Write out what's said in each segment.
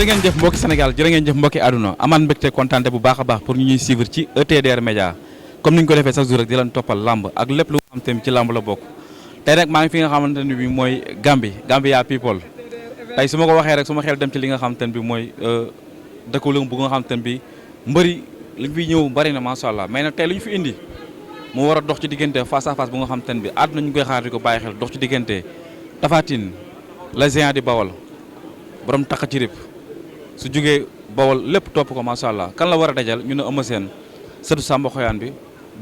jërë ngeen jëf mbokki Sénégal jërë ngeen jëf mbokki àdduna amaan mbégte kontaante bu baax a baax pour ñu ñuy suivre ci ETDR Média comme ni ñu ko defee chaque jour rek di leen toppal lamb ak lépp lu nga xam te ci lamb la bokk tey rek maa ngi fi nga xamante ne bi mooy Gambia people tey su ma ko waxee rek su ma xel dem ci li nga xamante ne bi mooy dëkku bu nga xamante ne bi mbëri li fi ñëw bari na macha allah mais nag tey li ñu fi indi mu war a dox ci diggante face à face bu nga xamante ne bi àdduna ñu koy xaar di ko bàyyi xel dox ci diggante Tapha Tine le géant di Bawol borom takk ci rib su jógee Bawol lépp topp ko macha allah kan la war a dajal ñu ne Eumeu Sène sëtu Samba Xoyaan bi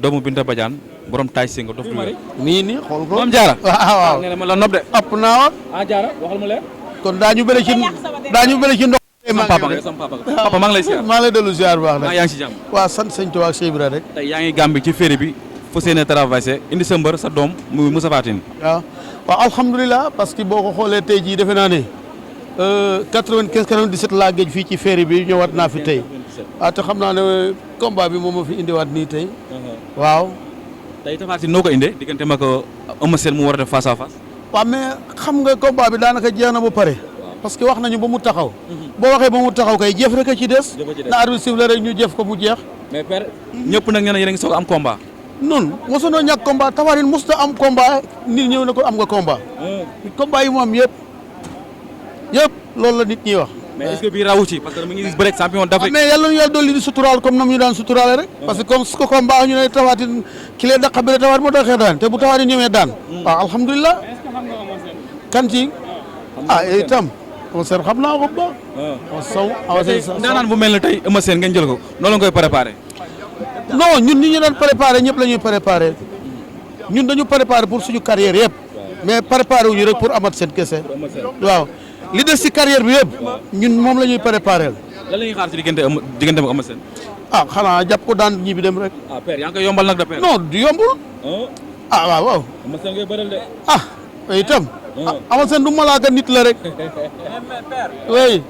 doomu Binta Badiane borom taay singa dof du nii xool ko moom jaara waaw nee na ma la nob de ëpp naa jaara waxal mu leer kon daañu bëri ci ndox papa maa ngi lay ziar maa ngi lay dellu ziar bu baax nag yaa ngi si jàmm waaw sant sëñ Tuubaa ak Cheikh Ibra rek tey yaa ngi Gambie ci féeri bi fa seen traversé indi sa mbër sa doom muy Moussa Fatine waaw alhamdulilah parce que boo ko xoolee tey jii defe naa ne 95 97 laa géej fii ci féeri bi ñëwaat naa fi tey waaw te xam naa ne combat bi moom moo fi indiwaat nii tey waaw tey Tapha Tine noo ko indee diggante ma ko Eumeu Sène mu war a def face à face waaw mais xam nga combat bi daanaka jeex na ba pare parce que wax nañu ba mu taxaw boo waxee ba mu taxaw kay jëf rek a ci des na arbitre siffle rek ñu jëf ko mu jeex mais père ñëpp nag nee na yéen a ngi soog am combat noonu mosunoo ñàkk combat Tapha Tine mosut a am combat nit ñëw na ko am nga combat combat yi mu am yëpp loolu la nit ñi wax mais est-ce que bii rawu ci parce que mu ngi gis bëre champion d'Afrique mais yàlla na yàlla dolli di suturaal comme nam ñu daan suturaale rek parce que comme su ko combat ñu ne Tapha Tine ki lee daq bëre Tapha Tine moo taxee daan te bu Tapha Tine ñëwee daan waaw alhamdulilah kan ci itam Eumeu Sène xam naa ko bu baax sow ndaanaan bu mel ne tey Eumeu Sène ngeen jël ko noonu la koy préparé non ñun ni ñu daan préparé ñëpp la ñuy préparé ñun dañu préparé pour suñu carrière yëpp mais préparé wuñu rek pour amat seen kese waaw li des ci carrière bi yëpp ñun moom la ñuy préparé lan la ñuy xaar ci diggante ak Eumeu Sène xanaa jàpp ko daan ñibbi dem rek père yaa ngi koy yombal nag de père non du yombul waaw Eumeu Sène ngay bëral de itam Eumeu Sène du malaaka nit la rek oui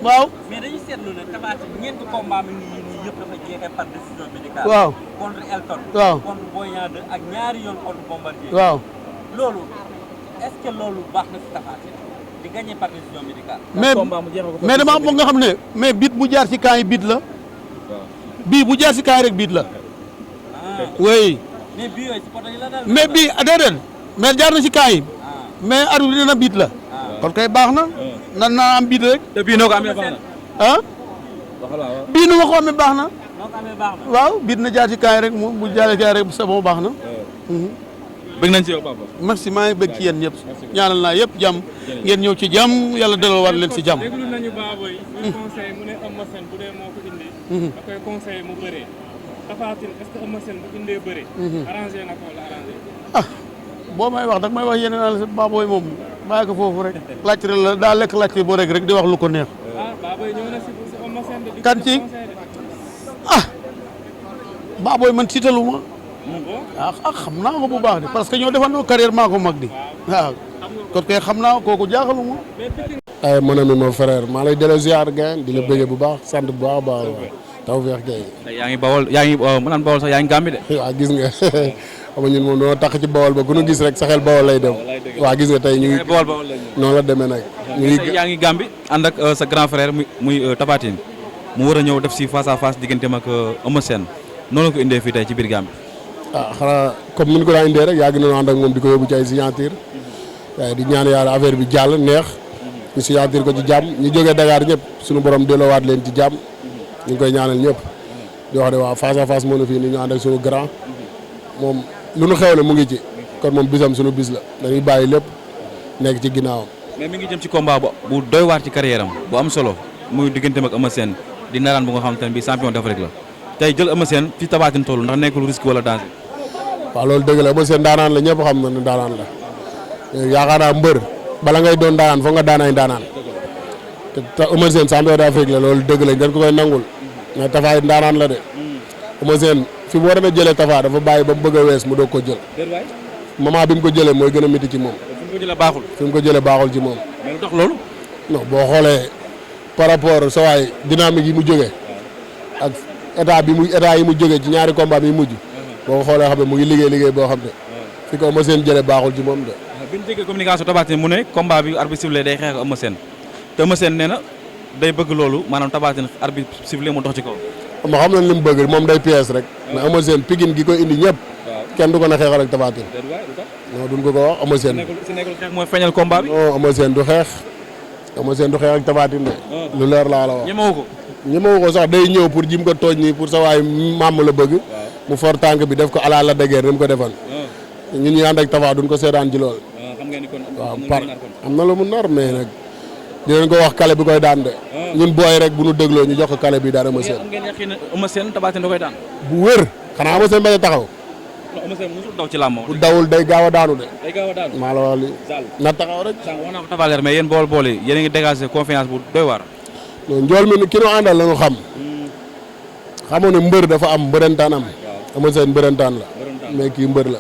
waaw mais dañuy seetlu ne Tapha Tine ñeenti combat mi nii yëpp dafa jeexee par décision médicale waaw contre Elton waaw contre Boy Niang 2 ak ñaari yoon contre Bombardier waaw loolu est-ce que loolu baax na si Tapha Tine di gagné par décision médicale mais dama bëgg nga xam ne mais bit bu jaar ci camp yi bit la bii bu jaar ci camp yi rek bit la oui mais bii yooyu si poto yi la dal mais bii déedéet mais jaar na ci camp yi mais arbitre bi dina bit la kon kay baax na nan naa am bit rek te bii noo ko amee baax na bii nu ma ko amee baax na noo ko amee baax na waaw bit na jaar ci camp yi rek mu bu jaaree camp yi rek c'est bon baax na bëgg nañ ci yow papa merci maa ngi bëgg ci yéen ñëpp ñaanal naa yëpp jàmm ngeen ñëw ci jàmm yàlla delloowaat leen ci jàmm déglu nañu Baboy muy conseil mu ne Eumeu Sène bu dee moo ko indi da koy conseillé mu bëree Tapha Tine est-ce que Eumeu Sène bu indee bëree arrangé na ko wala arrangé boo may wax dag may wax yeneen al Baboy moom bàyyi ko foofu rek laajte la daa lekk laajte boo rek di wax lu ko neex Baboy ñëw na si Eumeu Sène de kan ci Baboy man tiitaluma xam naa ko bu baax de parce que ñoo defandoo carrière maa ko mag di waaw kon kay xam naa kooku jaaxaluma ay mon ami mon frère maa lay delloo ziar gain di la bëggee bu baax sant bu baax a baax taw feex gay yaa ngi Bawol yaa ngi mu naan Bawol sax yaa ngi Gambie de waaw gis nga xam nga ñun moom doo tax ci Bawol ba ku ñu gis rek sa xel Bawol lay dem waaw gis nga tey ñu ngi Bawol noonu la demee nag ñu ngi yaa ngi Gambie ànd ak sa grand frère muy Tapha Tine mu war a ñëw def si face à face digganteem ak Eumeu Sène noonu la ko indee fii tey ci biir Gambie xanaa comme ni ñu ko daan indee rek yàgg nañu ànd ak moom di ko yóbbu ci ay signature waaye di ñaan yàlla affaire bi jàll neex ñu signature ko ci jàmm ñu jógee Dakar ñëpp suñu borom delloowaat leen ci jàmm ñu ngi koy ñaanal ñëpp di wax de waaw face à face moo na fii ni ñu ànd ak suñu grand moom lu nu xewle mu ngi ci kon moom bisam suñu bis la dañuy bàyyi lépp nekk ci ginnaawam. mais mi ngi jëm ci combat bu doy waar ci carrière am bu am solo muy digganteem ak Eumeu Sène di naraan bu nga xamante ne bii champion d'Afrique la tey jël Eumeu Sène fi Tapha Tine toll ndax nekkul risque wala danger. waaw loolu dëgg la Eumeu Sène daanaan la ñëpp xam na ne daanaan la yaakaar naa mbër bala ngay doon daanaan foog nga daan ay daanaan te Eumeu Sène champion d'Afrique la loolu dëgg la dañ ko koy nangul mais Tapha it daanaan la de Eumeu Sène fi mu war a jëlee Tapha dafa bàyyi ba mu bëgg a wees mu doog ko jël moment bi mu ko jëlee mooy gën a métti ci moom. fi mu ko jëlee baaxul. fi mu ko jëlee baaxul ci moom. mais lu tax loolu. non boo xoolee par rapport sa waay dynamique yi mu jógee ak état yi mu jógee ci ñaari combat bi mujj. boo xoolee xam ne mu ngi liggéey boo xam ne fi ko Eumeu Sène jëlee baaxul ci moom de. bi ñu déggee communication Tapha Tine mu ne combat bi arbitre sifflé day xeex ak Eumeu Sène te Eumeu Sène nee na day bëgg loolu maanaam Tapha Tine arbitre sifflé mu dox ci kaw. ma xam nañ li mu bëgg moom day pièce rek. mais Eumeu Sène Pikine gi koy indi ñëpp. kenn du ko na xeexal ak Tapha Tine. non duñ ko wax Eumeu Sène. si nekkul xeex mooy feeñal combat bi. non Eumeu Sène du xeex. Eumeu Sène du xeex ak Tapha Tine de. lu leer laa la wax. ñemewu ko. ñemewu ko sax day ñëw pour jim ko tooj nii pour sa waay maam la bëgg. mu for tànk bi def ko ala la dëgër ni mu ko defal. ñun ñuy ànd ak Tapha duñ ko seetaan ci lool. xam ngeen ni kon waaw par am na lu mu nar mais nag dinañ ko wax kale bi koy daan de. ñun booy rek bu ñu dégloo ñu jox ko kale bi daan Eumeu Sène. am ngeen yaqin ne Eumeu Sène Tapha Tine da koy daan. bu wér xanaa Eumeu Sène bañ a taxaw. Eumeu Sène musul daw ci làmb. bu dawul day gaaw a daanu de. day gaaw a daanu. maa la wax li na taxaw rek. sànq wax naa ko Tapha Leer mais yéen bool yi yéen a ngi dégager confiance bu doy waar. non njool mi ki ñu àndal la ñu xam. xamoon ne mbër dafa am mbërëntaan am. Eumeu Sène mbërëntaan la. mais kii mbër la.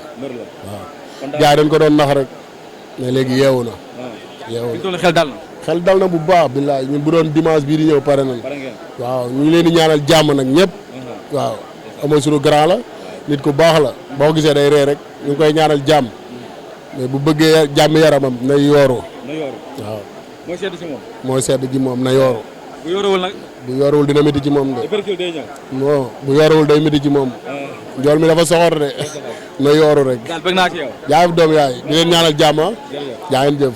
waaw gars yi dañ ko doon nax rek. mais léegi yeewu na. yeewu na xel dal na. xel dal na bu baax billaay ñun bu doon dimanche bii di ñëw pare nañ. waaw ñu ngi leen di ñaanal jàmm nag ñëpp. waaw Eumeu suñu grand la. nit ku baax la. boo gisee day ree rek ñu ngi koy ñaanal jàmm. mais bu bëggee jàmm yaramam na yooru. waaw. mooy sedd ci moom. mooy sedd ci moom na yooru. bu yorewul nag. bu yorewul dina métti ci moom de. day ñëw. non bu yorewul day métti ci moom. njool mi dafa soxor de. na yooru rek. daal bëgg naa ci yow. jaay doom yaay di leen ñaanal jàmm. jaa ngeen jëf.